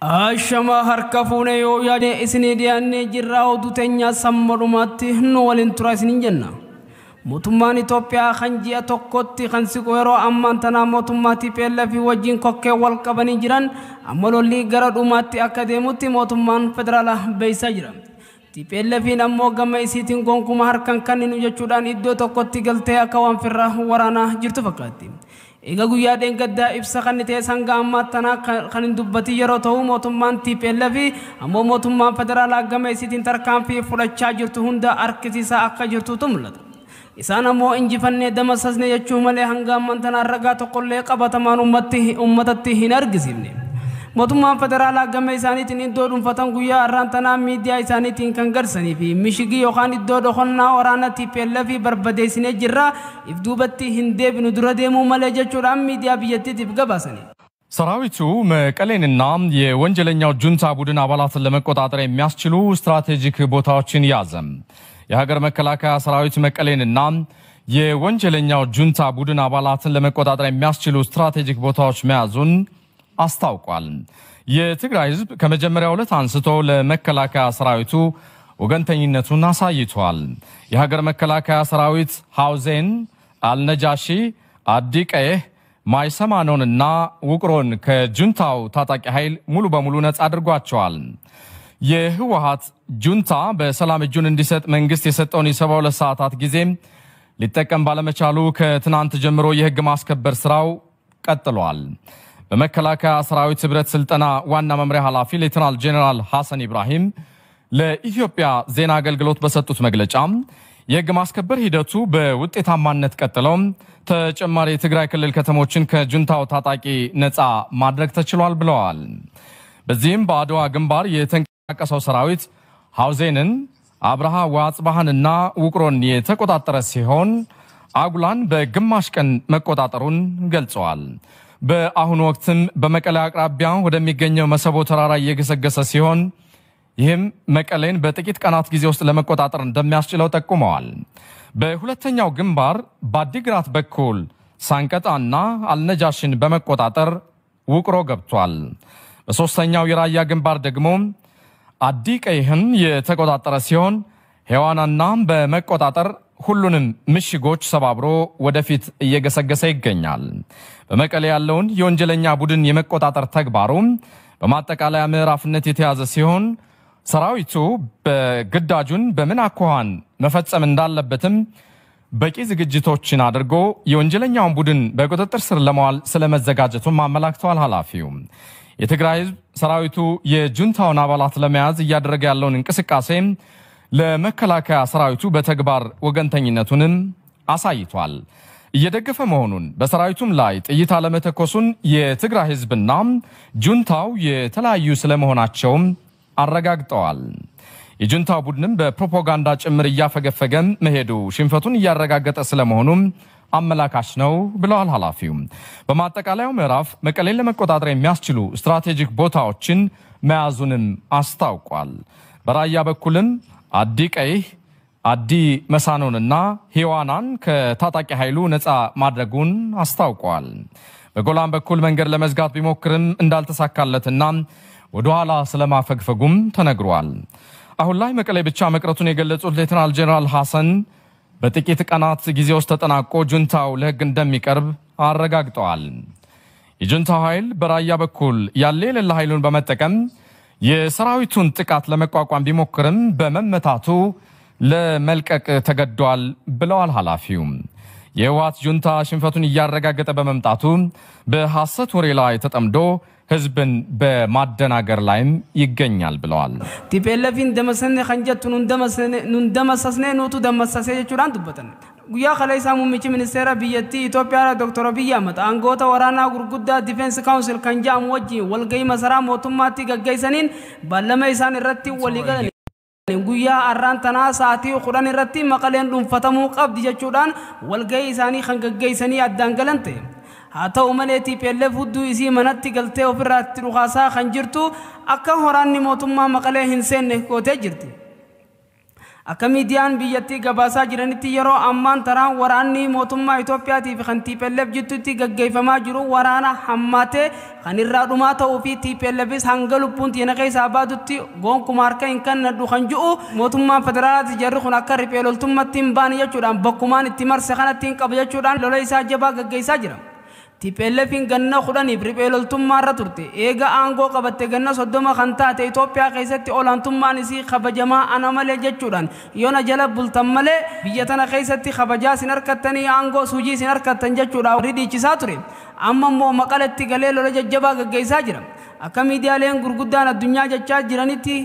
Ashama harka fuune yoo yaade isinii dhiyaannee jirraa oduu teenyaa sammadhumaatti nu waliin tura isiniin jenna. Mootummaan Itoophiyaa kan ji'a tokkotti kan siqu yeroo ammaan tanaa mootummaa TPLF wajjin kokkee wal qabanii jiran amma lolli gara dhumaatti akka deemutti mootummaan federaalaa beeksisaa jira. TPLFin ammoo gama isiitiin gonkumaa harkaan kenninu jechuudhaan iddoo tokkotti galtee akka waan firraa waraanaa jirtu fakkaatti. Egaa guyyaa dheengaddaa ibsa kan ta'e hanga ammaa tanaa kan hin dubbatin yeroo ta'u mootummaan TPLF ammoo mootummaan federaalaa gama isiitiin tarkaanfii fudhachaa jirtu hunda harkisiisaa akka jirtutu mul'ata. Isaan ammoo injifannee damassasne jechuu malee hanga ammaa tanaa ragaa tokkollee qabatamaan uummatatti hin argisiifne. Mootummaan federaalaa gama isaaniitiin iddoo dhuunfatan guyyaa har'aan tanaa miidiyaa isaaniitiin kan garsanii fi mishigii yookaan iddoo dhokonnaa waraana TPLF barbadeessinee jirra if duubatti hin deebinu dura deemuu malee jechuudhaan miidiyaa biyyattiitiif gabaasani. ሰራዊቱ መቀሌንና የወንጀለኛው ጁንታ ቡድን አባላትን ለመቆጣጠር የሚያስችሉ ስትራቴጂክ ቦታዎችን ያዘ። የሀገር መከላከያ ሰራዊት መቀሌንና የወንጀለኛው ጁንታ ቡድን አባላትን ለመቆጣጠር የሚያስችሉ ስትራቴጂክ ቦታዎች መያዙን አስታውቋል። የትግራይ ሕዝብ ከመጀመሪያው ዕለት አንስቶ ለመከላከያ ሰራዊቱ ወገንተኝነቱን አሳይቷል። የሀገር መከላከያ ሰራዊት ሐውዜን፣ አልነጃሺ፣ አዲ ቀይህ፣ ማይሰማኖንና ውቅሮን ከጁንታው ታጣቂ ኃይል ሙሉ በሙሉ ነፃ አድርጓቸዋል። የህወሓት ጁንታ በሰላም እጁን እንዲሰጥ መንግስት የሰጠውን የ72 ሰዓታት ጊዜ ሊጠቀም ባለመቻሉ ከትናንት ጀምሮ የህግ ማስከበር ስራው ቀጥሏል። በመከላከያ ሰራዊት ህብረት ስልጠና ዋና መምሪያ ኃላፊ ሌተናል ጄኔራል ሐሰን ኢብራሂም ለኢትዮጵያ ዜና አገልግሎት በሰጡት መግለጫ የህግ ማስከበር ሂደቱ በውጤታማነት ቀጥለው ተጨማሪ የትግራይ ክልል ከተሞችን ከጁንታው ታጣቂ ነፃ ማድረግ ተችሏል ብለዋል። በዚህም በአድዋ ግንባር የተንቀሳቀሰው ሰራዊት ሐውዜንን፣ አብርሃ ወአጽብሃንና ውቅሮን የተቆጣጠረ ሲሆን አጉላን በግማሽ ቀን መቆጣጠሩን ገልጸዋል። በአሁኑ ወቅትም በመቀሌ አቅራቢያ ወደሚገኘው መሰቦ ተራራ እየገሰገሰ ሲሆን ይህም መቀሌን በጥቂት ቀናት ጊዜ ውስጥ ለመቆጣጠር እንደሚያስችለው ጠቁመዋል። በሁለተኛው ግንባር በአዲግራት በኩል ሳንቀጣና አልነጃሽን በመቆጣጠር ውቅሮ ገብቷል። በሶስተኛው የራያ ግንባር ደግሞ አዲ ቀይህን የተቆጣጠረ ሲሆን ሔዋናና በመቆጣጠር ሁሉንም ምሽጎች ሰባብሮ ወደፊት እየገሰገሰ ይገኛል። በመቀሌ ያለውን የወንጀለኛ ቡድን የመቆጣጠር ተግባሩ በማጠቃለያ ምዕራፍነት የተያዘ ሲሆን ሰራዊቱ በግዳጁን በምን አኳኋን መፈጸም እንዳለበትም በቂ ዝግጅቶችን አድርጎ የወንጀለኛውን ቡድን በቁጥጥር ስር ለማዋል ስለመዘጋጀቱም አመላክተዋል ኃላፊው። የትግራይ ሕዝብ ሰራዊቱ የጁንታውን አባላት ለመያዝ እያደረገ ያለውን እንቅስቃሴ ለመከላከያ ሰራዊቱ በተግባር ወገንተኝነቱንም አሳይቷል። እየደገፈ መሆኑን በሰራዊቱም ላይ ጥይት አለመተኮሱን የትግራይ ሕዝብና ጁንታው የተለያዩ ስለመሆናቸውም አረጋግጠዋል። የጁንታው ቡድንም በፕሮፓጋንዳ ጭምር እያፈገፈገ መሄዱ ሽንፈቱን እያረጋገጠ ስለመሆኑም አመላካች ነው ብለዋል ኃላፊው። በማጠቃለያው ምዕራፍ መቀሌን ለመቆጣጠር የሚያስችሉ ስትራቴጂክ ቦታዎችን መያዙንም አስታውቋል። በራያ በኩልም አዲ ቀይህ፣ አዲ መሳኖንና ሔዋናን ከታጣቂ ኃይሉ ነፃ ማድረጉን አስታውቋል። በጎላን በኩል መንገድ ለመዝጋት ቢሞክርም እንዳልተሳካለትና ወደኋላ ስለማፈግፈጉም ተነግሯል። አሁን ላይ መቀሌ ብቻ መቅረቱን የገለጹት ሌተናል ጄኔራል ሐሰን በጥቂት ቀናት ጊዜ ውስጥ ተጠናቆ ጁንታው ለሕግ እንደሚቀርብ አረጋግጠዋል። የጁንታው ኃይል በራያ በኩል ያለ የሌለ ኃይሉን በመጠቀም የሰራዊቱን ጥቃት ለመቋቋም ቢሞክርም በመመታቱ ለመልቀቅ ተገዷል ብለዋል ኃላፊው። የህወሓት ጁንታ ሽንፈቱን እያረጋገጠ በመምጣቱ በሐሰት ወሬ ላይ ተጠምዶ ህዝብን በማደናገር ላይም ይገኛል ብለዋል። TPLFin damasne kan jettu nun damassasne nutu damassase jechuudhaan dubbatan. Guyyaa kaleessaa muummichi ministeera biyyattii Itoophiyaa Dr. Abiyyi Ahmad aangoota waraanaa gurguddaa Defense Council kan jedhamu wajjin walgahii masaraa mootummaatti gaggeessaniin beellama isaan irratti walii galan. Guyyaa har'aan tanaa sa'aatii 10 irratti Maqaleen dhuunfatamuu qabdi jechuudhaan walgahii isaanii kan gaggeessanii addaan galan ta'e. Haa ta'u malee TPLF hudduu isii manatti galtee ofirraatti dhukaasaa kan jirtu akka waraanni mootummaa Maqalee hin seenne gootee jirti. Akka miidiyaan biyyattii gabaasaa jiranitti yeroo ammaan tanaa waraanni mootummaa Itoophiyaatii fi kan TPLF jidduutti gaggeeffamaa jiru waraana hammaatee kan irraa dhumaa ta'uu fi TPLFis hanga lubbuun tiina keessaa baatutti gonkumaa harka hin kennadhu kan jiru mootummaan federaalaati jarri kun akka riphee loltummaatti hin baane jechuudhaan bakkumaan itti marse kanatti hin qabu jechuudhaan lola isaa jabaa gaggeessaa jira. TPLFin ganna 10 riphee loltummaa irra turte. Eega aangoo qabatte ganna 30 kan taate Itoophiyaa keessatti olaantummaan isii kabajamaa ana malee jechuudhaan yoona jala bultan malee biyya tana keessatti kabajaa isin harkattanii aangoo hojii isin harkattan jechuudhaan ridiichisaa ture. Amma immoo Maqaletti galee lola jajjabaa gaggeessaa jira. Akka miidiyaaleen gurguddaan addunyaa jechaa jiranitti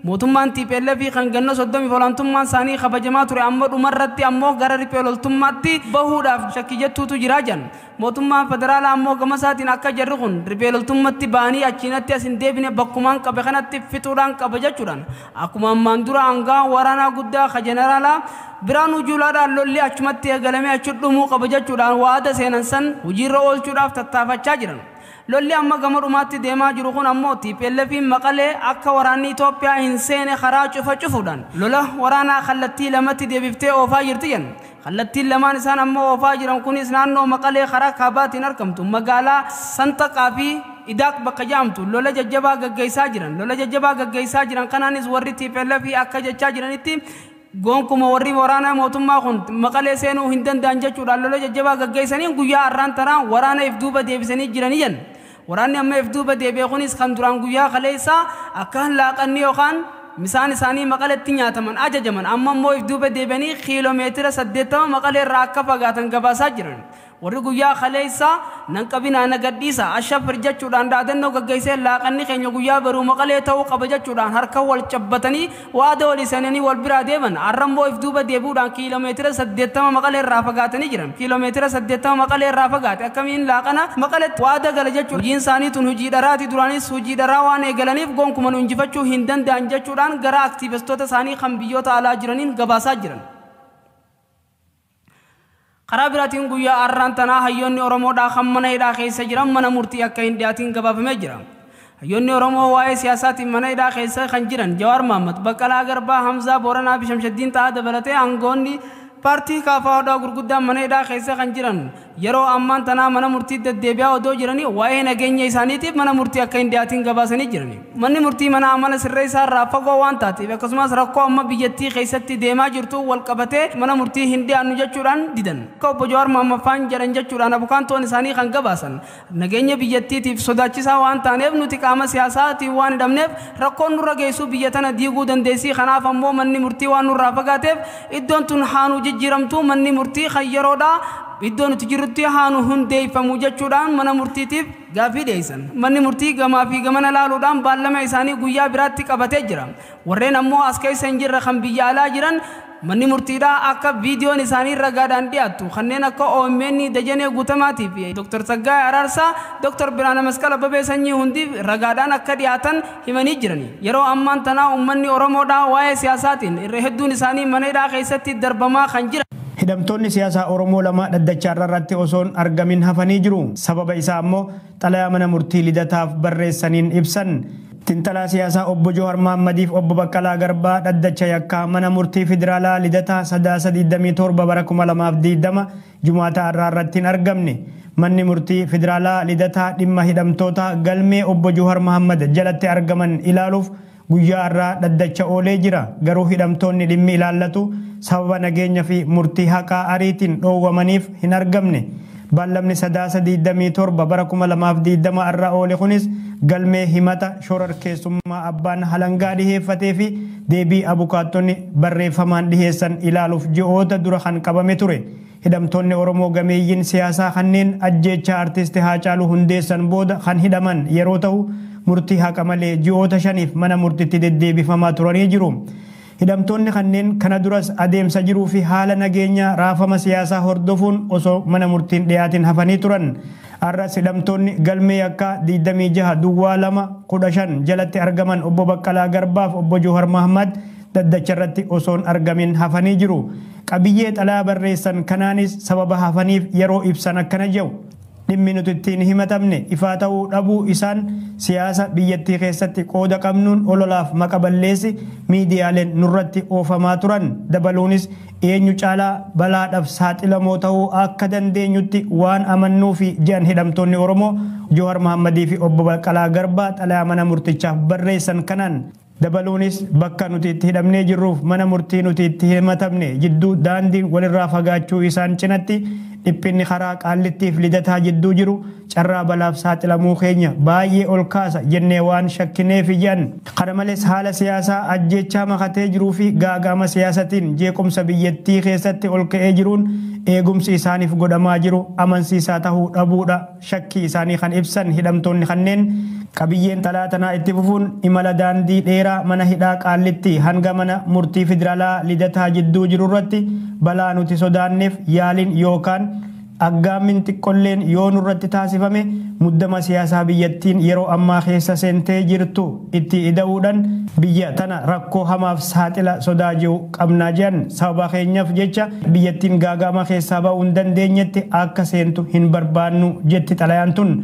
mootummaan TPLF kan ganna 30 olaantummaan isaanii kabajamaa ture amma dhumarratti ammoo gara riphee loltummaatti bahuudhaaf shakkii jettuutu jira jedhan. Mootummaan federaalaa ammoo gama isaatiin akka jarri kun riphee loltummaatti ba'anii achiinatti as hin deebine bakkumaan qabe kanatti fixuudhaan qaba jechuudhaan akkuma ammaan dura aangaa waraanaa guddaa ka jeneraalaa Biraanuu Juulaadhaan lolli achumatti eegalamee achi dhumuu qaba jechuudhaan waada seenan san hojiirra oolchuudhaaf tattaafachaa jiran. Lolli amma gama dhumaatti deemaa jiru kun ammoo TPLFin Maqalee akka waraanni Itoophiyaa hin seene karaa cufa cufuudhaan lola waraanaa kallattii lamatti deebiftee oofaa jirti jedhan. Kallattiin lamaan isaan ammoo oofaa jiran kunis naannoo Maqalee karaa kaabaatiin argamtu magaalaa Santaqaa fi Idaaq bakka jedhamtu lola jajjabaa gaggeessaa jiran. Lola jajjabaa gaggeessaa jiran kanaanis warri TPLF akka jechaa jiranitti gonkuma warri waraanaa mootummaa kun Maqalee seenuu hin danda'an jechuudhaan lola jajjabaa gaggeessanii guyyaa har'aan tanaa waraana if duuba deebisanii jiranii jedhan. Waraanni amma if duuba deebi'e kunis kan duraan guyyaa kaleessaa akka laaqanni yookaan misaan isaanii Maqaletti nyaataman ajajaman amma immoo if duuba deebi'anii kiiloomeetira 80 Maqalee irraa akka fagaatan gabaasaa jiran. Warri guyyaa kaleessaa nan qabinaa na gadhiisa ashafir jechuudhaan dhaadannoo gaggeessee laaqanni keenya guyyaa baruu Maqalee ta'uu qaba jechuudhaan harka wal cabbatanii waada walii seenanii wal biraa deeman. Har'a immoo if duuba deebi'uudhaan kiiloomeetira 80 Maqalee irraa fagaatanii jiran. Kiiloomeetira 80 Maqalee irraa fagaate akkamiin laaqana Maqaletti waada gala jechuudha. Hojiin isaanii tun hojii dharaati duraanis hojii dharaa waan eegalaniif gonkuma nu injifachuu hin danda'an jechuudhaan gara aktiivistoota isaanii kan biyyoota alaa jiraniin gabaasaa jiran. Karaa biraatiin guyyaa har'aan tanaa hayyoonni Oromoodhaa kan mana hidhaa keessa jiran mana murtii akka hin dhiyaatiin gabaafamee jira. Hayyoonni Oromoo waa'ee siyaasaatiin mana hidhaa keessa kan jiran Jawaar Mahaammad, Baqqalaa Garbaa, Hamzaa Booranaa fi Shamshaddiin Ta'aa dabalatee aangoonni paartii KFOdhaa gurguddaan mana hidhaa keessa kan jiran yeroo ammaan tanaa mana murtii deddeebi'aa odoo jiranii waa'ee nageenya isaaniitiif mana murtii akka hin dhiyaatiin gabaasanii jirani. Manni murtii mana amala sirreessaa irraa fagoo waan taateef akkasumas rakkoo amma biyyattii keessatti deemaa jirtu wal qabatee mana murtii hin dhiyaannu jechuudhaan didan. Akka obbo Jawaar Mahaammad faan jedhan jechuudhaan abukaantoon isaanii kan gabaasan nageenya biyyattiitiif sodaachisaa waan taaneef nuti qaama siyaasaatiin waan hidhamneef rakkoon nurra geessuu biyya tana diiguu dandeessii kanaaf ammoo manni murtii waan nurraa fagaateef iddoon tun haanuu jijjiiramtu manni murtii kan yeroodhaa iddoo nuti jirrutti haanu hundeeffamu jechuudhaan mana murtiitiif gaaffii dhiyeessan. Manni murtii gamaa fi gamana laaluudhaan baallama isaanii guyyaa biraatti qabatee jira. Warreen ammoo as keessa hin jirre kan biyya alaa jiran manni murtiidhaa akka viidiyoon isaanii ragaadhaan dhiyaattu kanneen akka OMN Dajanee Guutamaatii fi Dr. Tsaggaayee Araarsaa, Dr. Biraana Masqal Abbabee Sanyii hundi ragaadhaan akka dhiyaatan himanii jirani. Yeroo ammaan tanaa uummanni Oromoodhaa waa'ee siyaasaatiin irra hedduun isaanii mana hidhaa keessatti darbamaa kan jiran. Hidhamtoonni siyaasaa Oromoo lama dhaddacha irratti osoo hin argamin hafanii jiru. Sababa isaa ammoo xalayaa mana murtii lidataaf barreessaniin ibsan. Xiinxalaa siyaasaa obbo Jowaar Mahaammadiif obbo Baqqalaa Garbaa dhaddacha yakkaa mana murtii federaalaa lidataa sadaasa 27 bara 2020 Jumaataa irraa irratti hin argamne. Manni murtii federaalaa lidataa dhimma hidhamtoota galmee obbo Jowaar Mahaammad jalatti argaman ilaaluuf guyyaa irraa dhaddacha oolee jira. Garuu hidhamtoonni dhimmi ilaallatu sababa nageenya fi murtii haqaa ariitiin dhoowwamaniif hin argamne. Ballamni sadaasa 27 bara 2020 irra oole kunis galmee himata shororkeessummaa abbaan halangaa dhiheeffatee fi deebii abukaattonni barreeffamaan dhiheessan ilaaluuf ji'oota dura kan qabame ture. Hidhamtoonni Oromoo gameeyyiin siyaasaa kanneen ajjeechaa artisti Haacaaluu Hundeessan booda kan hidhaman yeroo ta'u murtii haqa malee ji'oota 5 mana murtiitti deddeebifamaa turanii jiru. Hidhamtoonni kanneen kana duras adeemsa jiruu fi haala nageenya raafama siyaasaa hordofuun osoo mana murtiin dhiyaatiin hafanii turan. Har'as hidhamtoonni galmee yakkaa 26 duwwaa 2 15 jalatti argaman obbo Baqqalaa Garbaaf obbo Jowaar Mahaammad dhaddacha irratti osoo hin argamin hafanii jiru. Qabiyyee xalayaa barreessan kanaanis sababa hafaniif yeroo ibsan akkana jedhu. Dhimmi nuti ittiin himatamne ifaa ta'uu dhabuu isaan siyaasa biyyattii keessatti qooda qabnuun ololaaf maqa balleessi miidiyaaleen nurratti oofamaa turan. Dabaluunis eenyu caalaa balaadhaaf saaxilamoo ta'uu akka dandeenyutti waan amannuu fi ji'an hidhamtoonni Oromoo Jowaar Mahammadii fi obbo Baqqalaa Garbaa xalayaa mana murtichaaf barreessan kanaan. Dabaluunis bakka nuti itti hidhamnee jirruuf mana murtii nuti itti himatamne jidduu daandiin walirraa fagaachuu isaan cinatti dhiphinni karaa Qaallittiif Lidataa jidduu jiru carraa balaaf saaxilamuu keenya baay'ee ol kaasa jennee waan shakkineef jedhan. Kana malees haala siyaasaa ajjeechaa makatee jiruu fi gaaga'ama siyaasatiin jeequmsa biyyattii keessatti ol ka'ee jiruun eegumsi isaaniif godhamaa jiru amansiisaa ta'uu dhabuudha shakkii isaanii kan ibsan hidhamtoonni kanneen. Qabiyyeen xalayaa tanaa itti fufuun imala daandii dheeraa mana hidhaa Qaallitti hanga mana murtii federaalaa Lidataa jidduu jiru irratti balaa nuti sodaanneef yaaliin yookaan aggaammin xiqqolleen yoo nurratti taasifame muddama siyaasaa biyyattiin yeroo ammaa keessa seentee jirtu itti ida'uudhaan biyya tana rakkoo hamaaf saaxila sodaa jiru qabnaa jedhan. Sababa keenyaaf jecha biyyattiin gaaga'ama keessaa ba'uu hin dandeenyetti akka seentu hin barbaannu jetti xalayaan tun.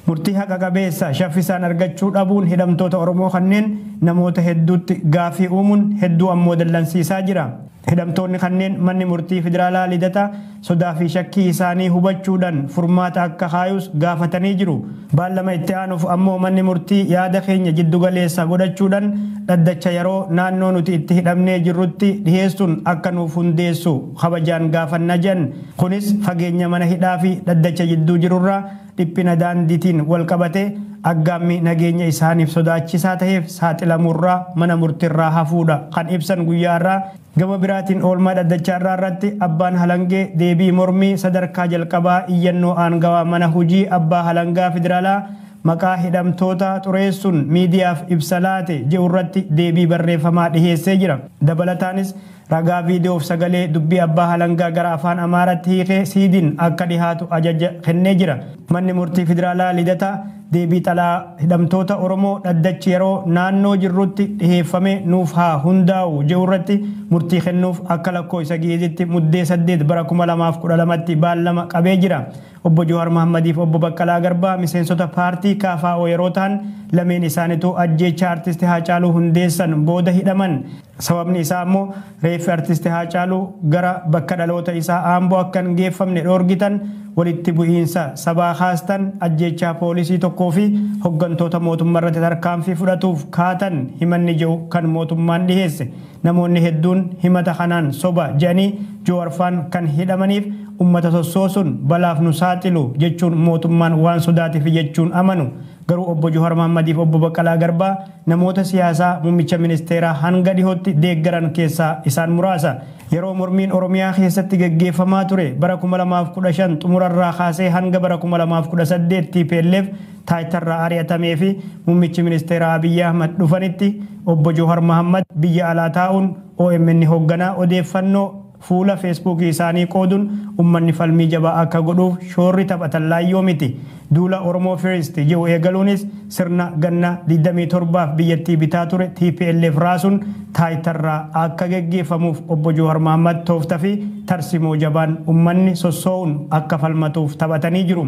Murtii haqa qabeessa shaffisaan argachuu dhabuun hidhamtoota Oromoo kanneen namoota hedduutti gaafii uumuun hedduu ammoo dallansiisaa jira. Hidhamtoonni kanneen manni murtii federaalaa Lidataa sodaa fi shakkii isaanii hubachuudhaan furmaata akka kaayus gaafatanii jiru. Baallama itti aanuuf ammoo manni murtii yaada keenya jiddugaleessa godhachuudhaan dhaddacha yeroo naannoo nuti itti hidhamnee jirrutti dhiheessuun akka nuuf hundeessu kabajaan gaafanna jedhan. Kunis fageenya mana hidhaa fi dhaddacha jidduu jirurraa dhiphina daandiitiin wal qabate aggaammi nageenya isaaniif sodaachisaa ta'eef saaxilamurraa mana murtiirraa hafuudha kan ibsan guyyaarraa. Gama biraatiin oolmaa dhaddachaarraa irratti abbaan halangee deebii mormii sadarkaa jalqabaa iyyannoo aangawaa mana hojii abbaa halangaa federaalaa maqaa hidhamtoota xureessuun miidiyaaf ibsa laate jedhu irratti deebii barreeffamaa dhiheessee jira. Dabalataanis ragaa viidiyoof sagalee dubbii abbaa halangaa gara afaan Amaaraatti hiikee siidiin akka dhihaatu ajaja kennee jira. Manni murtii federaalaa Lidataa deebii xalaa hidhamtoota Oromoo dhaddachi yeroo naannoo jirrutti dhiheeffame nuuf haa hundaa'u jedhu irratti murtii kennuuf akka lakkoofsa Gi'izitti muddee 8 bara 2012tti baallama qabee jira. Obbo Jowaar Mahammadiif obbo Baqqalaa Garbaa miseensota paartii KFO yeroo ta'an lameen isaaniitu ajjeechaa artisti Haacaaluu Hundeessan booda hidhaman. Sababni isaa ammoo reeffi artisti Haacaaluu gara bakka dhaloota isaa Aamboo akka hin geeffamne dhoorgitan, walitti bu'iinsa sabaa kaastan, ajjeechaa poolisii tokkoo fi hooggantoota mootummaa irratti tarkaanfii fudhatuuf kaatan himanni jiru kan mootummaan dhiheesse. Namoonni hedduun himata kanaan soba jedhanii Jowaar faan kan hidhamaniif ummata sossoosuun balaaf nu saaxilu jechuun mootummaan waan sodaateef jechuun amanu. Garuu obbo Jowaar Mahammadiif obbo Baqqalaa Garbaa namoota siyaasaa muummicha ministeeraa hanga dhihootti deeggaran keessaa isaan muraasa. Yeroo mormiin Oromiyaa keessatti geggeeffamaa ture bara 2015 xumurarraa kaasee hanga bara 2018 TPLF taayitarraa ari'atamee fi muummichi ministeeraa Abiyyi Ahmad dhufanitti obbo Jowaar Mahammad biyya alaa taa'uun OMN hoogganaa odeeffannoo fuula feesbuukii isaanii qooduun uummanni falmii jabaa akka godhuuf shoorri taphatan laayyoo miti. Duula Oromoo Firist jedhu eegaluunis sirna ganna 27 biyyattii bitaa ture TPLF raasuun taayitarraa akka geggeeffamuuf obbo Jowaar Mahammad tooftaa fi tarsimoo jabaan uummanni sossoo'uun akka falmatuuf taphatanii jiru.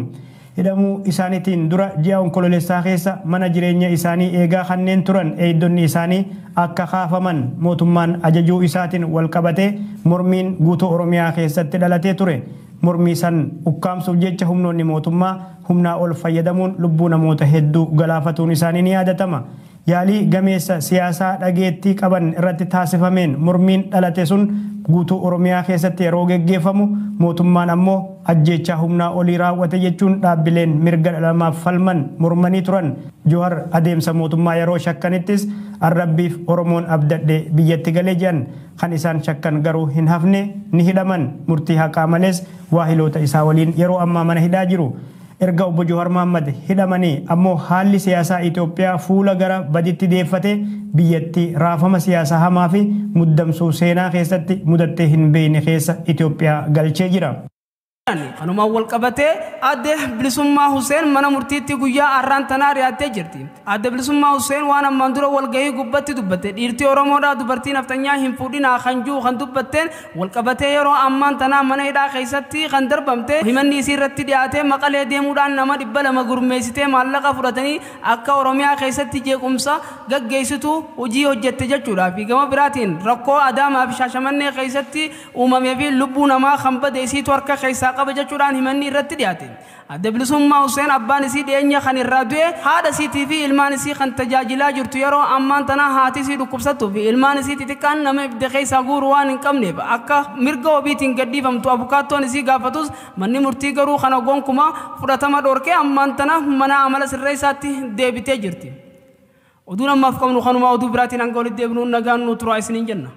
Hidhamuu isaaniitiin dura ji'a onkololeessaa keessa mana jireenya isaanii eegaa kanneen turan eegdonni isaanii akka kaafaman mootummaan ajajuu isaatiin wal qabatee mormiin guutuu Oromiyaa keessatti dhalatee ture. Mormii san ukkaamsuuf jecha humnoonni mootummaa humnaa ol fayyadamuun lubbuu namoota hedduu galaafatuun isaanii ni yaadatama. Yaalii gameessa siyaasaa dhageettii qaban irratti taasifameen mormiin dhalate sun guutuu Oromiyaa keessatti yeroo geggeeffamu mootummaan ammoo ajjeechaa humnaa olii raawwate jechuun dhaabbileen mirga dhala namaaf falman mormanii turan. Jowaar adeemsa mootummaa yeroo shakkanittis arrabbiif Oromoon abdadhe biyyatti galee jedhan. Kan isaan shakkan garuu hin hafne ni hidhaman. Murtii haqaa malees waahiloota isaa waliin yeroo ammaa mana hidhaa jiru. Erga obbo Jowaar Mahammad hidhamanii ammoo haalli siyaasaa Itoophiyaa fuula gara baditti deeffate biyyattii raafama siyaasaa hamaa fi muddamsuu seenaa keessatti mudattee hin beekne keessa Itoophiyaa galchee jira. Kanumaan wal qabatee Aadde Bilisummaa Huseen mana murtiitti guyyaa har'aan tanaa dhiyaattee jirti. Aadde Bilisummaa Huseen waan ammaan dura walgahii gubbatti dubbatte, dhiirtii Oromoodhaa dubartii naftanyaa hin fuudhinaa kan jiru kan dubbatteen wal qabatee yeroo ammaan tanaa mana hidhaa keessatti kan darbamte, himanni isii irratti dhiyaatee Maqalee deemuudhaan nama 200 gurmeessitee maallaqa fudhatanii akka Oromiyaa keessatti jeequmsa gaggeessitu hojii hojjette jechuudha. Fi gama biraatiin rakkoo Adaamaa fi Shaashamannee keessatti uumamee fi lubbuu namaa kan bade isiitu harka keessaa qaba jechuudhaan himanni irratti dhiyaate. Adde Bilisummaa Huseen abbaan isii dhiyeenya kan irraa du'e, haadha isiitii fi ilmaan isii kan tajaajilaa jirtu, yeroo ammaan tana haati isii dhukkubsattuu fi ilmaan isii xixiqqaan nama ibidda keessaa guuru waan hin qabneef akka mirga wabiitiin gadhiifamtu abukaattoon isii gaafatus, manni murtii garuu kana gonkumaa fudhatama dhorkee ammaan tana mana amala sirreessaatti deebitee jirti. Oduun ammaaf qabnu kanumaa, oduu biraatiin hanga walitti deebinuun nagaan nu turaa isiniin jenna.